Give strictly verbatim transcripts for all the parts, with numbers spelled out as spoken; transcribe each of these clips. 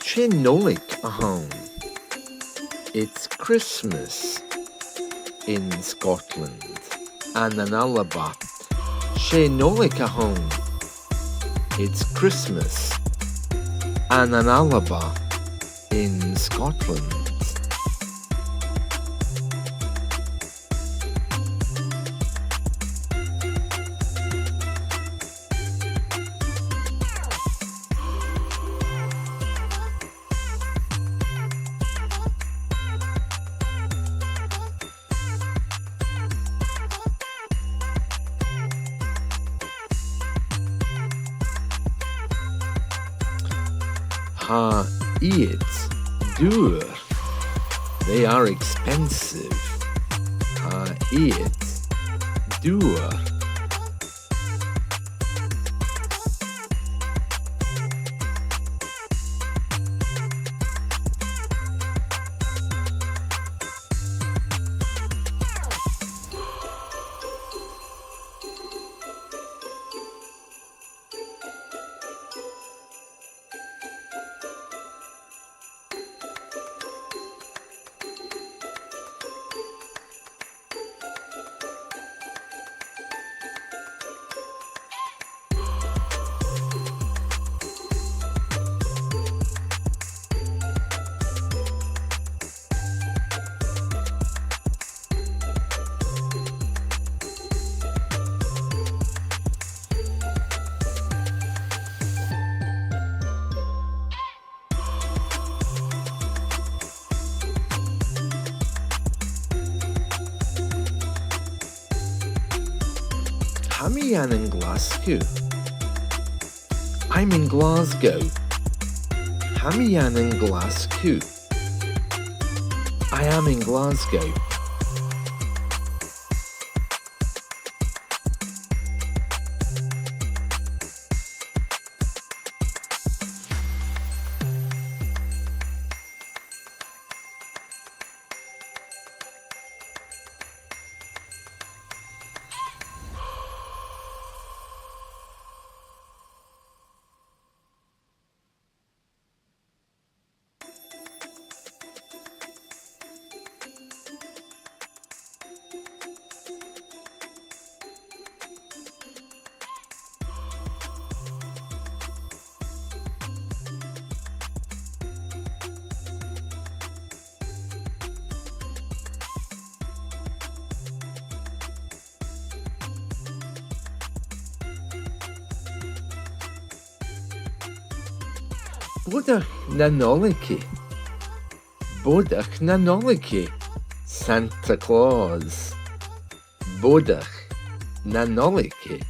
'S e Nollaig a th' ann. It's Christmas in Scotland. Ann an Alba. 'S e Nollaig a th' ann. It's Christmas. Ann an Alba. In Scotland. Tha iad daor. They are expensive. Tha iad daor. Tha mi ann an Glaschu. I'm in Glasgow. Tha mi ann an Glaschu. I am in Glasgow. Bodach na Nollaige. Bodach na Nollaige. Santa Claus. Bodach na Nollaige.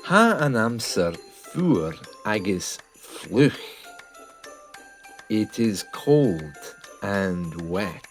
Tha an aimsir fuar agus fliuch. It is cold and wet.